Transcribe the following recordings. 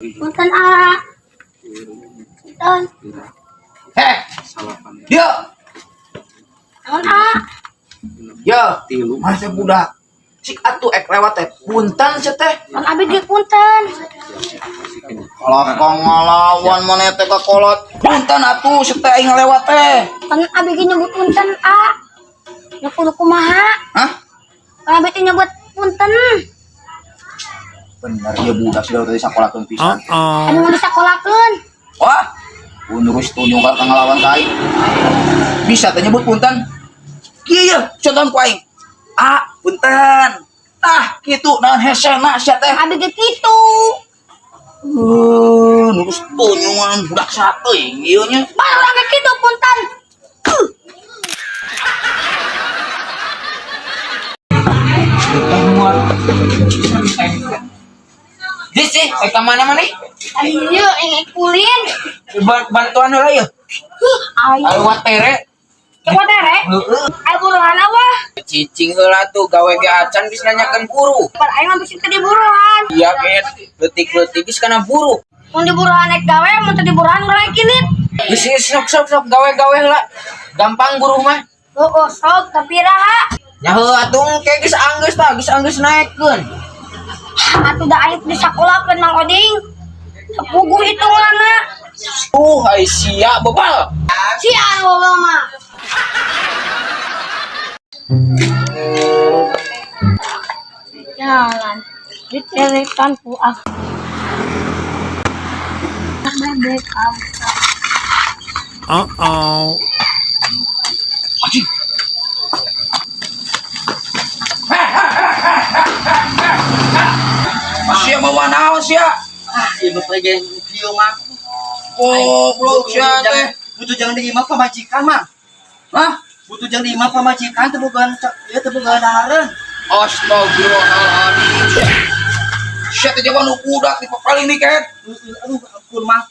Punten, ah. Punten. Heh, dia, Naon, ah? ya, mana teh budak? Cik atuh ek lewat teh, punten sia teh. Kan abi ge punten. Kalau kau ngelawan mana teh ka kolot, punten atuh sia teh aing ngalewat teh. Kan abi ge nyebut punten, ah. Ya kudu kumaha? Hah? Kan abi teh nyebut punten. Bener ya budak sudah tadi sakolakeun pisan. Anu mau disakolakeun. Wah, unurus tunyung ka ngelawan ka aing. Bisa teh nyebut punten. Kieu ya, contohan ku aing. Ah, punten. Tah, kitu naon hesena sia teh. Abi ge kitu. Nurus tunyungan budak sateuing ieu nya. Baru urang ge kitu punten. Jis sih, ka mana mana? Ayo, aing kulin. Bantuan heula yeuh. Huh, ayo. Ayo tere. Coba tere. Heeh. Ayo buruan wah. Cicing heula tuh gawe ge acan geus nanyakeun buruh. Pan aing mah bisi teu diburuan. Iya ge leutik-leutik geus kana buruh. Mun diburuan naik gawe, mun teu diburuan urang kinit. Geus geus sok sok sok gawe-gawe heula. Gampang buruh mah. Oh, sok tapi raha. Nya heuh atuh engke geus anggeus tah, geus anggeus naekkeun. Atuh da aing di sakolakeun Mang Oding. Puguh hitunganna. Ai sia bebal. Sia anu bebal mah. Jalan ditelekan ku ah. Bebek. Uh-oh. Anjing. Sia bawa naon sia? Ah, ieu mah pengen kieu mah. Goblok sia teh. Butuh jangan di imah pamajikan mah. Hah? Butuh jangan di imah pamajikan teu bogaan ieu teu bogaan dahareun. Astagfirullahaladzim. Sia teh jawa nu budak di paling nih ket. Aduh, ampun mah.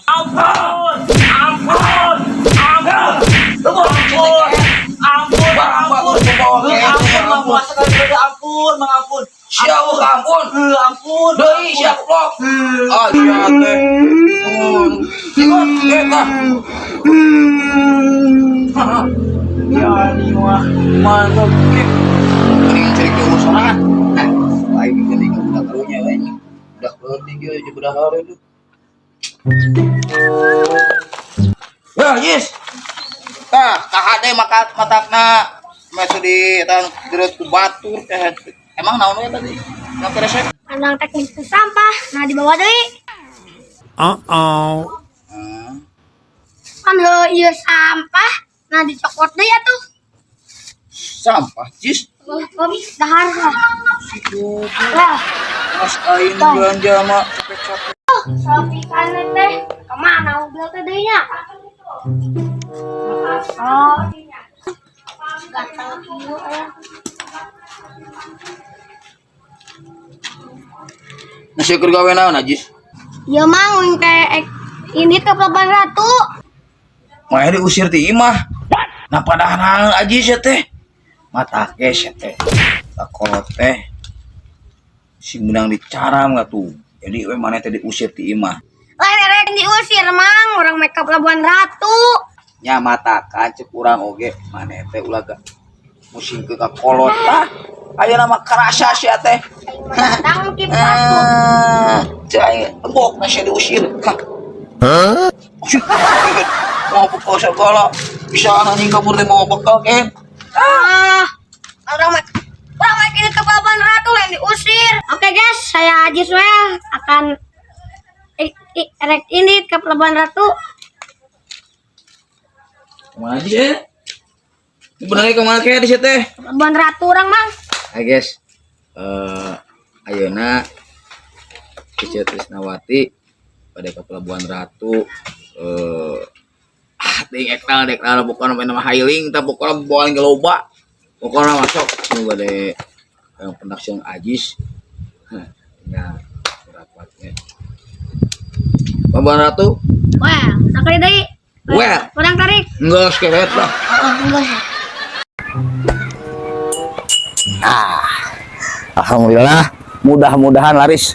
Ampun. Ampun. Ampun. Ampun, mah puasa kan ampun, mang ampun. Sia ampun. Ampun. Deui sia goblok. Ah sia teh. Ikut eta. Ya ni mah. Mantap. Mending cari ke urusan. Nah, lain gini ke budak karunya anjing. Budak leutik ieu jeung budak hareun tuh. Ya, yes. Tah, kahade maka matakna meh di eta direut ku batur teh. Emang naon we tadi? Yang keresek? Andang teknik sampah, nah dibawa deui. Uh-oh. Kan heuh ieu sampah, nah dicokot deui atuh. Sampah, jis. Kom dahar lah. Lah, Mas aing belanja mah capek-capek. sopikan teh kemana mobil teh deui nya? Oh, gatal kieu aya. Nasi keur gawe naon, Ajis? Ieu mah uing teh ini ke Pelabuhan Ratu. Mah diusir ti imah. Nah padahal Ajis ya teh. Mata kes ya teh. Sakolot teh. Sing menang dicaram nggak tuh. Jadi we maneh teh diusir ti imah. Lain erek diusir mang, orang make ke Pelabuhan Ratu. Nya matakan cek urang oge maneh teh ulah ga musing ke ka kolot tah. Ayeuna mah karasa sia teh. Datang ki patut. Ah, cai embok na sia diusir. Hah? Mau bekal segala bisa anjing kabur teh mau bekal ken. Ah, orang mek ini ke Pelabuhan Ratu lain diusir. Oke guys, saya Haji Suel akan erek ini ke Pelabuhan Ratu. Kemana sih? Eh? Ini benernya kemana kayak di situ teh? Pelabuhan Ratu orang mang. Hai guys, ayeuna Ica Trisnawati pada ke Pelabuhan Ratu ting eknal deknal pokoknya nama hailing tah pokoknya bawa ke loba pokoknya masuk nu bade yang pendaksian Ajis. Hah, tinggal rapatnya Pelabuhan Ratu. Wah, sakali deui. Well. Kurang tarik. Enggak sekeret lah. Oh, enggak. Alhamdulillah, mudah-mudahan laris.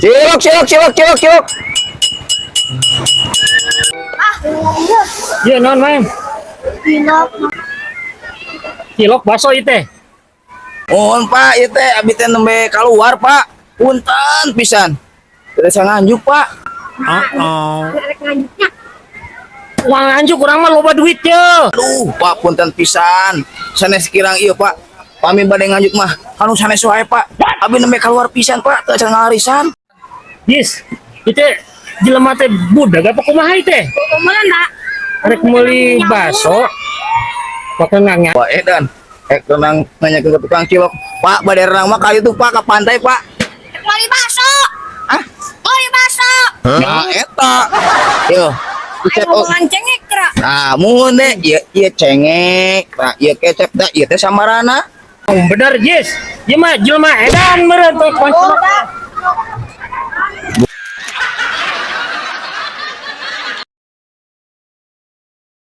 Cilok, cilok, cilok, cilok, cilok. Iya, naon, Mang? Cilok. Cilok baso ieu teh. Mohon, Pak, ieu teh abi teh nembe keluar, Pak. Punten pisan. Teu bisa nganjuk, Pak. Uh-oh. Rek nganjuknya. Uang nganjuk urang mah loba duit ye. Aduh, Pak, punten pisan. Sanes kirang ieu, Pak. Pami bade nganjuk mah kanu sanes wae, Pak. Abi nembe keluar pisan, Pak, teu acan ngalarisan. Jis, ieu teh jelema teh budak apa kumaha ieu teh? Kumaha nak? Rek meuli baso. Pake nganyak. Wah, edan. Rek renang nanya ke tukang cilok. Pak, bade renang mah ka itu, Pak, ke pantai, Pak. Rek meuli baso. Hah? Meuli baso. Nah, eta. Yo. Ayo Cep, oh. ngomongan cengek kira. Nah, mun deh, ieu ieu cengek, nah, ieu kecep, dah, ieu teh samarana. Oh, bener, Jis. Ieu mah jelema edan meureun teh Oh, dah.